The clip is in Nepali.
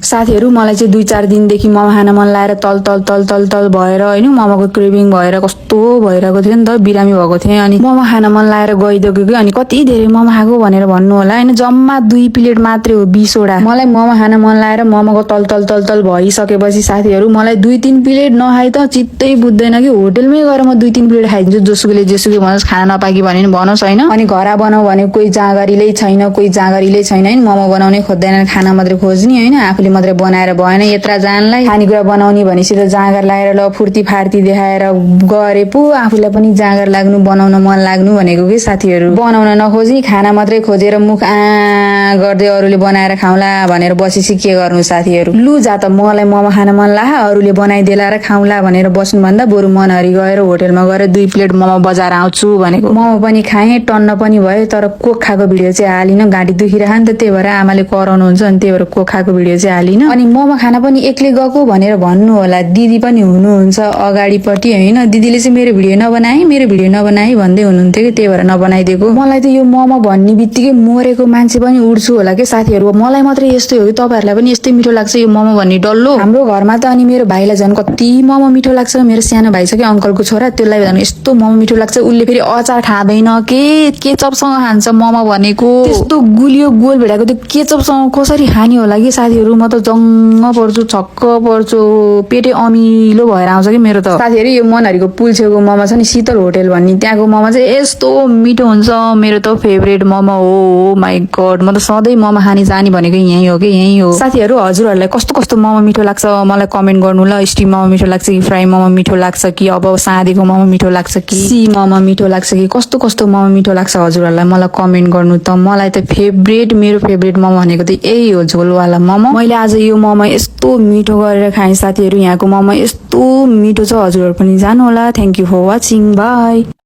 साथीहरु मलाई चाहिँ 2-4 दिनदेखि मोमो खान मन लागेर तल तल तल तल तल भएर हैन मोमोको क्रेभिङ भएर कस्तो भइरहेको थियो नि त बिरामी भएको थिएँ अनि मोमो खान मन लागेर गइदिएको कि अनि कति धेरै मोमो खाएको भनेर भन्नु होला हैन जम्मा 2 प्लेट मात्रै हो 20 वटा मलाई मोमो खान मन लागेर मोमोको तल तल तल तल भइसकेपछि साथीहरु मलाई 2-3 प्लेट नखाइ त चित्तै बुझ्दैन कि होटलमै गएर म 2-3 प्लेट खाइदिन्छु जोसुकैले भनोस् खाना नपाकी भने नि भनोस् हैन अनि घर बनाऊ भने कोही जाँगरीलै छैन कोही जाँगरीलै छैन हैन मोमो बनाउने खोज्दैन खाना मात्रै खोज्नी हैन आफूले मात्रै बनाएर भएन यत्रा जानलाई खानेकुरा बनाउने भनेपछि त जाँगर लगाएर ल फुर्ती फार्ती देखाएर गरे पो आफूलाई पनि जाँगर लाग्नु बनाउन मन लाग्नु भनेको के साथीहरु बनाउन नखोजी खाना मात्रै खोजेर मुख गर्दै अरूले बनाएर खाउला भनेर बसेसी के गर्नु साथीहरु लु जा त मलाई मोमो खान मन लाग्यो अरूले बनाइदेला र खाउला भनेर बस्नु भन्दा बरु मनहरी गएर होटलमा गएर 2 प्लेट मोमो बजार आउँछु भनेको मोमो पनि खाएँ टन्न पनि भयो तर कोक खाएको भिडियो चाहिँ हालिन गाडी दुखिरहन त त्यही भएर आमाले कराउनु हुन्छ अनि त्यही भएर कोक खाएको भिडियो चाहिँ हालिन अनि मोमो खाना पनि एक्लै गएको भनेर भन्नु होला दिदी पनि हुनुहुन्छ अगाडिपट्टि हैन दिदीले चाहिँ मेरो भिडियो नबनाई भन्दै हुनुहुन्थ्यो कि त्यही भएर नबनाइदिएको मलाई त यो मोमो भन्ने बित्तिकै मरेको मान्छे पनि उड्छु होला के साथीहरु मलाई मात्रै यस्तै हो कि तपाईहरुलाई पनि यस्तै मिठो लाग्छ यो मोमो भन्ने डल्लो हाम्रो घरमा त अनि मेरो भाइलाई झन् कति मोमो मिठो लाग्छ मेरो सानो भाइ छ कि अंकलको छोरा त्यसलाई झन् यस्तो मोमो मिठो लाग्छ उले फेरि अचार खादैन के चपसँग खान्छ मोमो भनेको त्यस्तो गुलियो गोल भेडाको त्यो केचपसँग कसरी खानी होला कि साथीहरु म त जङ्ग पर्छु छक्क पर्छु पेटै अमिलो भएर आउँछ कि मेरो त साथीहरु यो मनहरीको पुल छेउको मोमो छ नि शीतल होटल भन्ने त्यहाँको मोमो चाहिँ यस्तो मिठो हुन्छ मेरो त फेभरेट मोमो हो माइ गॉड म त सधैँ मोमो खानी जानी भनेको यही हो साथीहरु हजुरहरुलाई कस्तो कस्तो मोमो मिठो लाग्छ मलाई कमेन्ट गर्नु ल स्टीम मोमो मिठो लाग्छ कि फ्राई मोमो मिठो लाग्छ कि अब सादेको मोमो मिठो लाग्छ कि सी मोमो मिठो लाग्छ कि कस्तो कस्तो मोमो मिठो लाग्छ हजुरहरुलाई मलाई कमेन्ट गर्नु त मलाई त मेरो फेभरेट मोमो भनेको त यही हो झोलवाला मोमो मैले आज यो मोमो यस्तो मिठो गरेर खाएँ साथीहरु यहाँको मोमो यस्तो मिठो छ हजुरहरु पनि जानु होला thank you for watching by